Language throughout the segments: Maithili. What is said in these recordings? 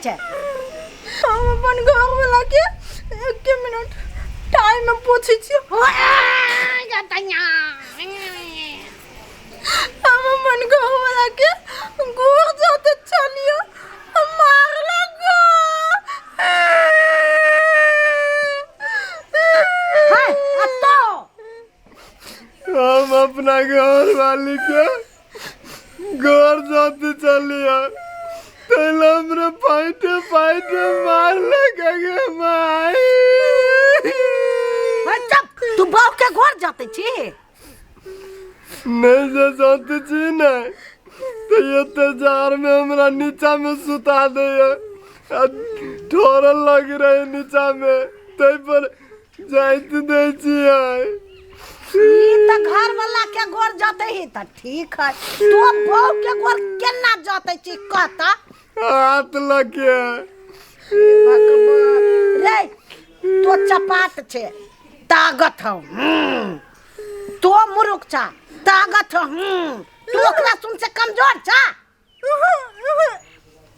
छै? हम अपन घर वाला के एक मिनट टाइम में पूछै छियै। हम अपन घर वाला के गोर जाते चलियो मारलक गो। है, आ तो हम अपना घर वाली के घर जाते चलिया तैला हमरा फाइटे फाइटे मार लगा गे माई। है, चुप, तू बाप के घर जाते छी? नहीं जे जाते छी ने तो ये ते जार में हमरा नीचा में सुता दे आ ठोरल लग रहे नीचा में तै पर जाइत दै छियै। ई तऽ घर वाला के घर जाते ही तऽ ठीक है, तू बहू के घर केना जाते छी कहता? हाथ लगे भगवान रे, तो चपाट छे ताकत हौ, तो मुरुख छा ताकत हौ, तू ओकरा सुन से कमजोर छा?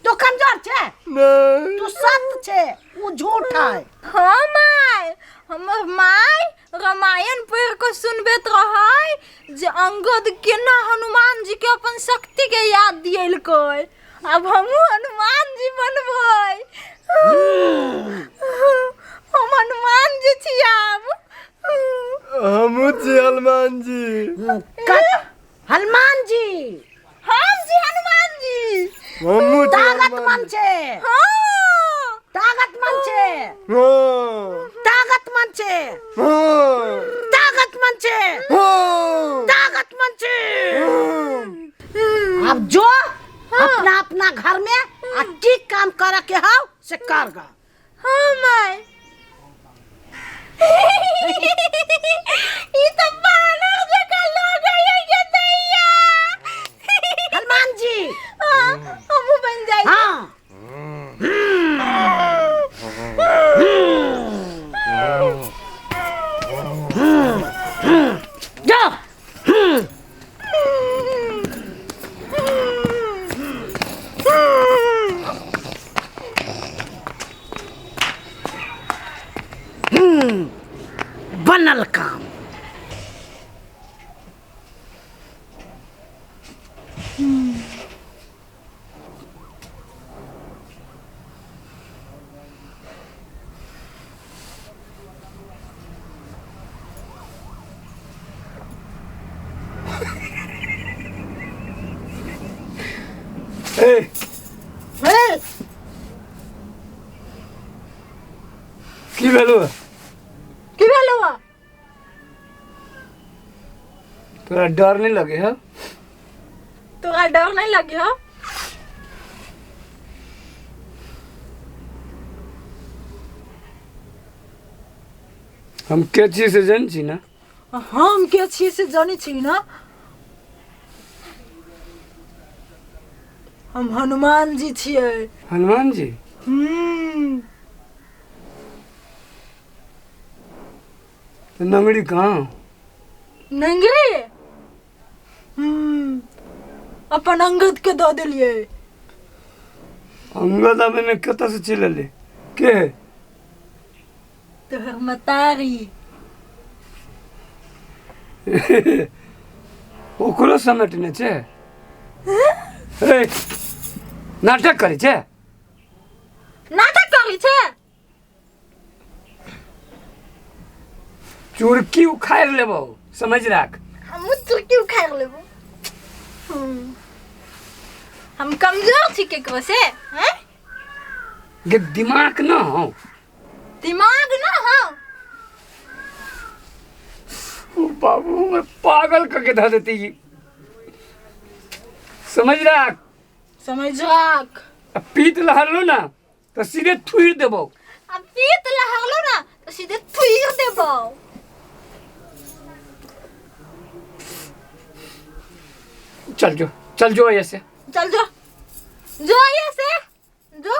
तू कमजोर छे? नहीं। तू सत्य छे, उ झूठ है। हाँ my, हमर my Ramayana पढ़ के सुनबैत रहै जे अंगद केना हनुमान जी के अपन शक्ति के याद दियलकै। अब हमहूँ हनुमान जी बनबै। हम हनुमान जी छी आब। हमहूँ छी हनुमान जी। हनुमान जी? हम छी हनुमान जी। हमहूँ छी ताकतमंद छे। हाँ। ताकतमंद छे। हाँ। ताकतमंद छे। हाँ। ताकतमंद छे। हाँ। ताकतमंद छे। अब जो अपना अपना घर में आ की काम करे के हौ से कर गा। हाँ my, ई तो बानर जकाँ लगै है गे दैया। हनुमान जी? हाँ, हमहूँ बन जाइ। हाँ, जो बनल काम। ए, की भेलो? की भेलो? तोरा डर नहीं लगे है? तोरा डर नहीं लगे हो? हम के चीज से जन छी ना? हम के छी से जानी छी ना? हम हनुमान जी छियै। हनुमान जी? हम्म। तो नंगड़ी कहाँ? नंगड़ी हम्म अपन अंगद के दऽ देलियै। अंगद अबे में कतऽ से चलि एलै? के है? तोहर मतारी। ओकरो समेटने छै। ए, नाटक करै छै? नाटक करै छै? चुरकी उखाड़ि लेबौ, समझ राख। हमहूँ चुरकी उखाड़ि लेबौ। हम कमजोर छी केकरो से? हैं गे, दिमाग न हो। दिमाग न हो। ओ बाबू, हमर पागल करके धऽ देती। समझ राख। समझ राख। आ पीत लहरलो ना तो सीधे थुइर देबौ। आ पीत लहरलो ना तो सीधे थुइर देबौ। चल जो, चल जो ऐसे। चल जो, जो ऐसे जो।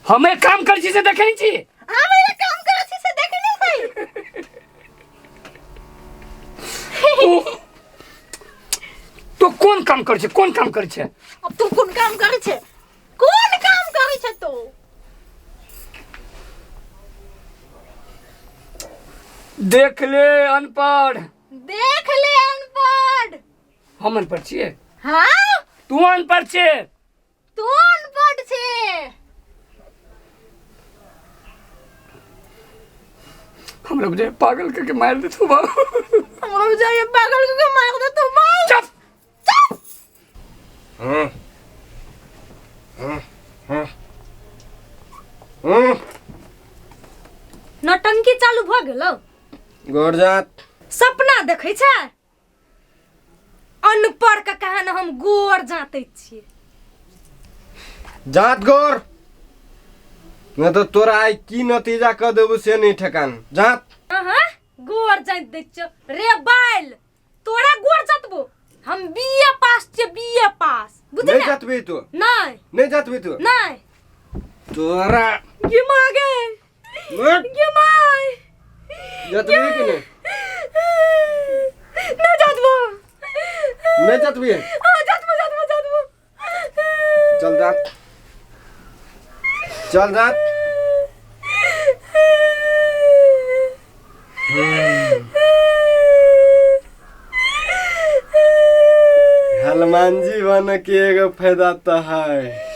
हमें काम कर छी से देखे नहीं छी? हम ये काम कर छी से देखे नहीं छी। तो कौन काम कर छे? कौन काम कर छे? अब तू कौन काम कर छे? कौन काम कर छे? देख ले अनपढ़। देख ले अनपढ़। हम अनपढ़ छियै? हाँ। तू अनपढ़ छे। तू अनपढ़ छे। हमरा बुझाइ पागल करके मारि देतौ बाबू। हमरा बुझाइ पागल करके मारि देतौ बाबू। चुप। चुप। हम्म हम्म हम्म हम्म नौटंकी चालू भऽ गेलौ। गोर जात। सपना देखै छै अनपढ़ के कहान हम गोर जाते छियै। जात गोर नहीं तो तोरा आइ की नतीजा कऽ देबू से नहीं ठेकान। जात। अहाँ गोर जाइत दै छियौ रे बैल, तोरा गोर जतबो। हम बी ए पास छियै, बी ए पास। बुझली? नहीं जतबी तू। नहीं। नहीं जतबी तू। नहीं। तोरा गे माँ गे। गे माँ। जतबी कि नहीं? नहीं जतबो। नहीं जतबी? हाँ जतबो जतबो जतबो। चल जात, चल जात। हनुमान जी बन के एगो फायदा तो है।